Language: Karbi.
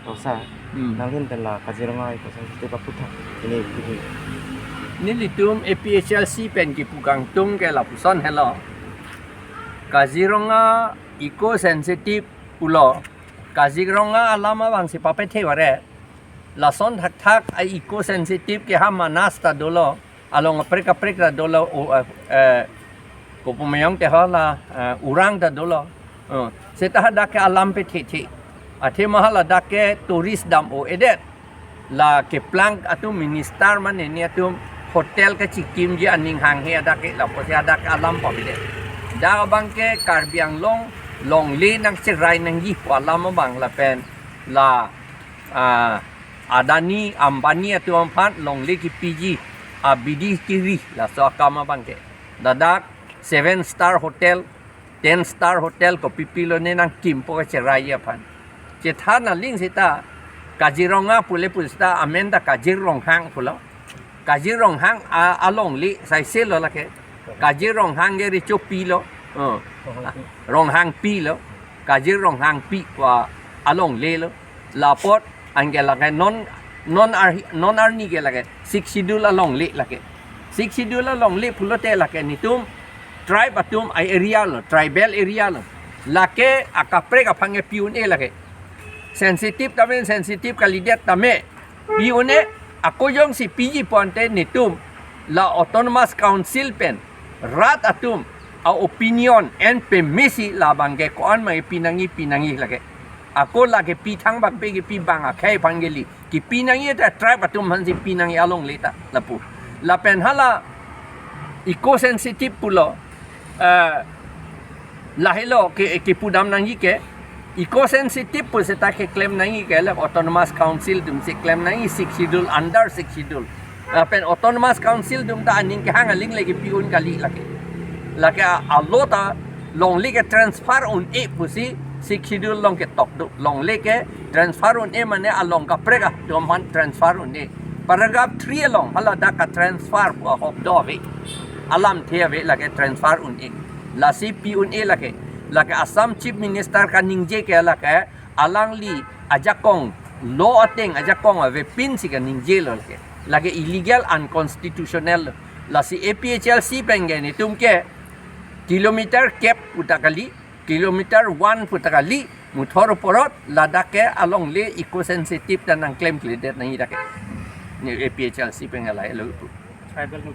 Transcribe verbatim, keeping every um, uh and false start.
Tosa, hmm, nanghin pen la Kaziranga eco sensitive aputhak ini puji. Nelitum A P H L C pen kipu kangtung ke lapuson helo. Kaziranga eco sensitive pulo. Kaziranga alam abang si papethe vare. Lason thakthak a eco sensitive ke ha Manas ta dolo. Along kaprek kaprek ta dolo, o, eh, eh, kopumayong te hala, eh, orang ta dolo. Eh, seta hadak ke alam pethe the. Athema haladak ke tourist dam-o-edet. La keplang atum minister mane ni atum hotel kachikimji aning hanghe hadak ke lapusi hadak ke alam pavidet. Dak abang ke Karbi Anglong longle nangcherai nangji pu alam abang lapen la, ah, Adani, Ambani atum aphan longle kipiji, abidi kiri, laso akam abang ke. Ladak seven star hotel, ten star hotel kopi pilo ne nangkimpo kacheraiji aphan. Chethan aling seta, Kaziranga pule pu seta, amen ta Kazir Ronghang pulo. Kazir Ronghang a, alongle saise lo lake. Kazir Ronghang ke recho pilo. Oh. Ronghangpi lo. Kazir Ronghangpi pu alongle lo. Lapot anke lake non, non ar, non arni ke lake Sixth Schedule alongle lake. Sixth Schedule alongle pulote lake netum tribe atum a-area lo, tribal area lo. Lake akaprek aphan ke pi un-e lake. Sensitive tame, sensitive kalidet tame. Pi un-e, ako jongsi piji pu ante netum la Autonomous Council pen rat atum a-opinion en pemesi labang ke ko-an ma pi nangji, pi nangji lake. Ako lake pi thang bang pe kepi bang akhei aphan kali. Kipi nangji ta tribe atum aphan si pi nangji alongle ta lapu. Lapen hala eco sensitive pulo, eh, lahelo ke, kipudam nangji ke, eco sensitive pu seta keklem nangji ke la Autonomous Council atum si klem nangji, Sixth Schedule, under Sixth Schedule. Lapen Autonomous Council atum ta aning kehang aling lake pi un kali lake. Lake a, alo ta longle ke transfer un-e pusi Sixth Schedule along ketok do. Longle ke transfer un-e mane along kaprek atum aphan transfer un-e. Paragraph three along haladak katransfer pu ahok do ave. Alamthe ave lake transfer un-e. Lasi pi un-e lake. Lake Assam Chief Minister kaningje ke lake alangli ajakong, law ateng ajakong avepin si kaningje lo lake. Lake illegal, unconstitutional lo. Lasi A P H L C pen ke netum ke kilometer kep pu ta kali, kilometer one pu ta kali, muthor oporot ladak ke alongle eco sensitive ta nangklemkledet nangji dak ke. Ne A P H L C pen ke lahelo pu. Tribal atum